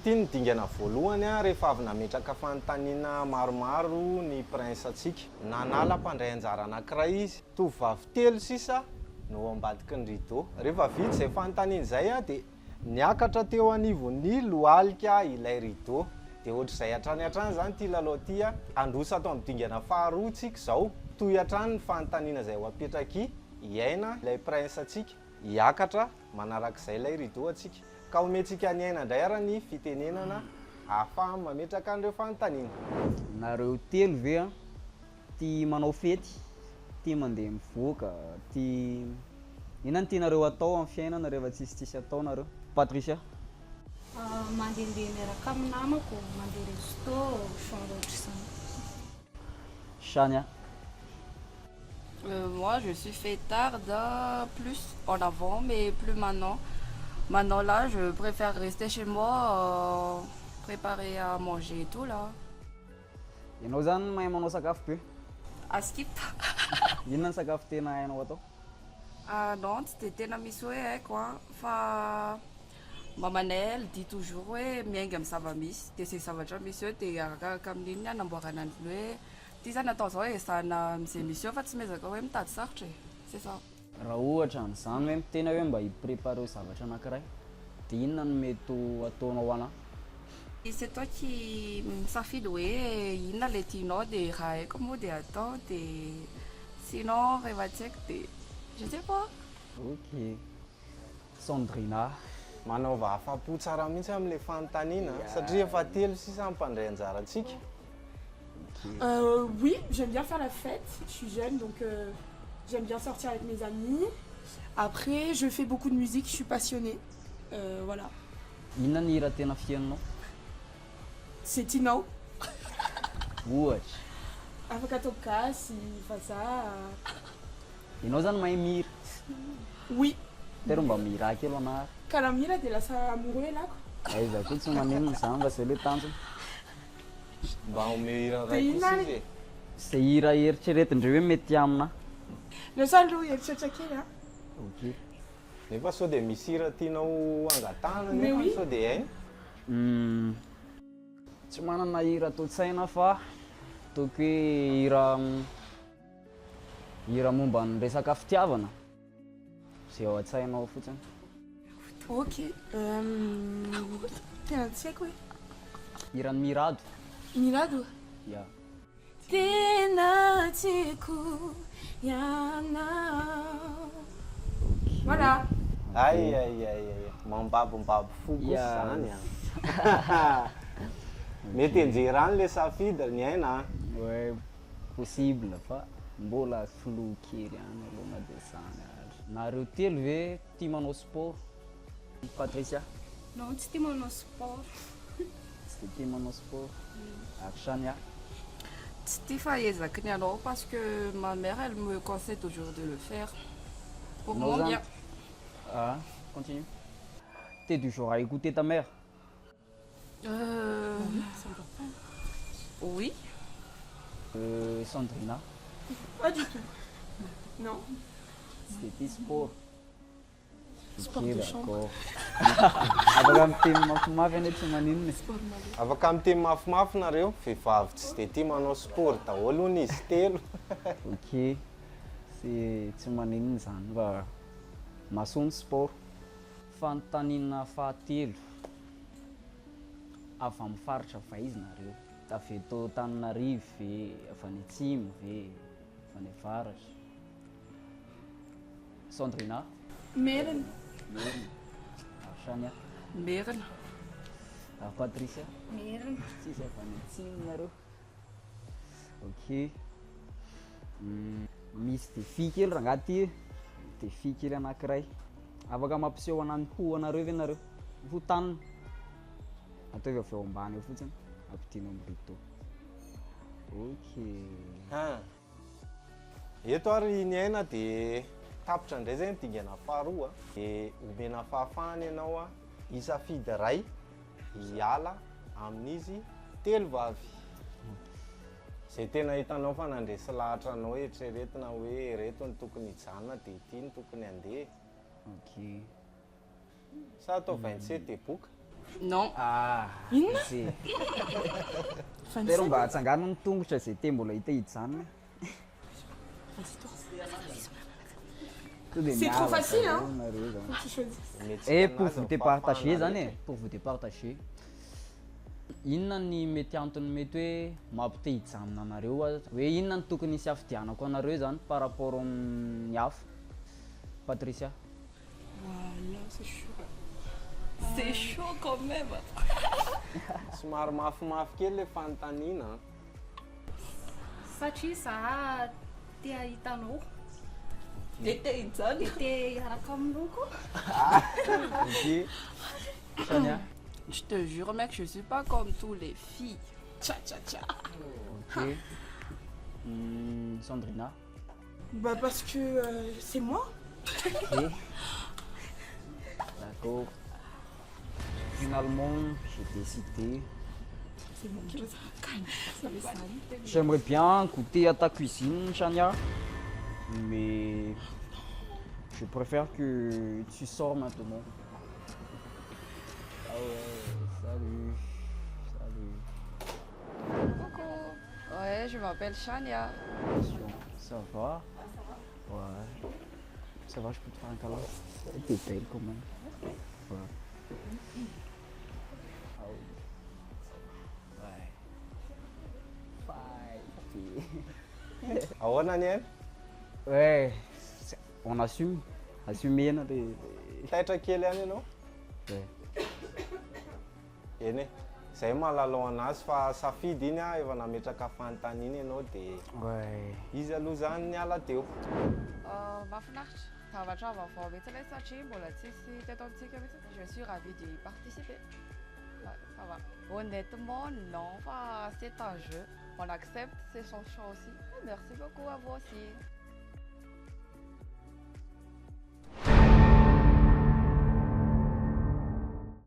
Vita iny dingana voalohany rehefa avy nametraka fanontaniana maromaro ny Prince antsika. Nanala mpandray anjara anankiray izy. Tovovavy telo sisa no ao ambadiky ny rideau. Rehefa vita izay fanontaniana izay dia niakatra teo anivon'ny lohalika ilay rideau. Dia ohatr'izay hatrany hatrany izany ity lalao ity. Handroso ato amin'ny dingana faharoa tsika izao. Hitohy hatrany ny fanontaniana izay ho apetrak'i Aina ilay Prince antsika. Hiakatra manarak'izay ilay rideau antsika. Ka omentsika an'i Aina indray ary ny fitenenana ahafahany mametraka an'ireo fanontaniana. Nareo telo ve an tia manao fety, tia mandeha mivoaka, tia inona no tianareo atao amin'ny fiainana rehefa tsisy tsisy atao nareo? Patricia. Mandehandeha miaraka amin'ny namako, mandeha resto, genre ohatr'izany. Shania. Moi je suis fêtarde plus en avant mais plus maintenant. Maintenant là je préfère rester chez moi préparer à manger et tout là. Ianao zany mahay manao sakafo be? Askip. Inona ny sakafo tena hainao atao? Non tsy dia tena misy hoe haiko an, fa mamanay elle dit toujours hoe miainga amin'ny zava-misy dia izay zavatra misy eo dia arakaraka amin'iny ny hanamboarana ny hoe ity zany atao izao ezahana amin'izay misy eo fa tsy miezaka hoe mitady sarotra e, c'est ça. Raha ohatra an'izany hoe tena hoe mba hi-preparer zavatra anankiray dia inona no mety ho ataonao ho anà? C'est toi qui misafidy hoe inona ilay tianao dia raha haiko moa dia atao dia sinon rehefa tsy haiko dia je sais pas. Ok. Sandrina. Manaova afa-po tsara mihitsy amin'ilay fanontaniana satria efa telo sisa ny mpandray anjara antsika. Oui, j'aime bien faire la fête, je suis jeune donc j'aime bien sortir avec mes amis. Après, je fais beaucoup de musique, je suis passionnée. Voilà. Inona ny hira tena fihainonao? Zay tianao. Ohatra. Afaka atao gasy, vazaha. Ianao zany mahay mihira? Oui. Tero mba mihirà kely ho anah ary. Ka raha mihira dia lasa amoureux elah ko. Aiza koa tsy maninona izany fa zay le tanjona. Mba omeo hira iray kosa izy e. Zay hira eritreretindreo hoe mety amina. Lasa aloha hieritreritra kely an. Ok. Nefa sao dia misy hira tianao hangatahana nefa sao dia hainy? Humm. Tsy manana hira ato an-tsaina aho fa ataoko hoe hira hira momba ny resaka fitiavana. Izay ao an-tsainao fotsiny. Ok. Tena tsy haiko e. Hiran'i Mirado. Mirado? Ya. Tena tiako ianao. Voilà. Ay ay ay ay, mambabombabo fo kosa izany an. Mety hianjera any le safidy ry Niaina an. Ouais, possible fa mbola flou kely ihany aloha na dia izany ary. Nareo telo ve tia manao sport? Patricia? Non, tsy tia manao sport. Tsy dia tia manao sport. Ary Shania? Tsy tia fa ezaky ny hanao parce que ma mère elle me conseille toujours de le faire pour Ianao mon zany bien. Ah, continue. T'es du genre à écouter ta mère? Euh, oui. Sandrina? Pas du tout. Non. Tsy dia tia sport. Sport de chambre. Afaka miteny mafimafy anie tsy maninona e. Afaka miteny mafimafy nareo, vehivavy tsy dia tia manao sport daholo hono izy telo. Ok, tsy tsy maninona izany fa mahasoa ny sport. Fanontaniana fahatelo, avy amin'ny faritra avy aiza nareo? Avy eto Antananarivo ve, avy any atsimo ve, avy any avaratra? Sandrina. Merina. Merina. Ary Shania. Merina. Ary Patricia. Merina. Tsisy avy any atsimo nareo. Ok. Misy défi kely rangahy ty e. Défi kely anankiray. Afaka mampiseho anah ny hoho anareo ve nareo? Hoho tanana. Ataovy avy ao ambany ao fotsiny. Ampidino amin'ny rideau. Ok. Ha. Eto ary ny aina dia tapitra indray izay ny dingana faharoa dia omena fahafahana ianao hisafidy iray hiala amin'izy telo vavy. Izay tena hitanao fa nandresy lahatra anao eritreretina hoe ireto no tokony hijanona dia ity no tokony handeha. Ok. Sa atao 27 dia boka? Non. Ah, Inona? zay. Fa Pero mba atsangano ny tongotra zay te mbola hita hijanona. Vas-y, toi. To de C'est trop miavaka facile, hein. daholo nareo zany. Faut que tu choisisses. Metsika Et pour anazy vous ny départager fahafahana zany e, rehetra. pour vous départager. Inona ny mety antony mety hoe mampite hijanona anareo aza? Hoe inona ny tokony hisafidianako anareo zany par rapport amin'ny hafa? Patricia. Voilà, c'est chaud. C'est chaud quand même. Somary mafimafy kely le fanontaniana. Satria za te hahitanao. De te hijanona. De te hiaraka aminao koa. Ok. Chania. Je te jure, mec, je suis pas comme tous les filles. Tcha tcha tcha. Ok. Sandrina. Bah parce que c'est moi. Ok. D'accord. Finalement, j'ai décidé. C'est moi qui vais ça. J'aimerais bien goûter à ta cuisine, Chania. Mais je préfère que tu sors maintenant. Ah ouais, salut. Salut. Coucou. Ouais, je m'appelle Chania. Attention, ça va? Ouais. Ça va, je peux te faire un câlin? T'es belle quand même. Ouais. Ah oui. Ouais. Fine. Ahoana ny aina? Ouais, on assume. Assumena le. Taitra kely ihany ianao? Ouais. Eny e. Zay mahalalao anazy fa safidy iny a, efa nametraka fanontaniana ianao de Ouais. izy aloha zany niala teo. Mahafinaritra. Zavatra vaovao mihitsy ilay satria mbola tsisy teto amintsika mihitsy. Je suis ravie d'y participer. Ouais, ça va. Honnêtement, non. Enfin, c'est un jeu. On accepte, c'est son choix aussi. Merci beaucoup à vous aussi.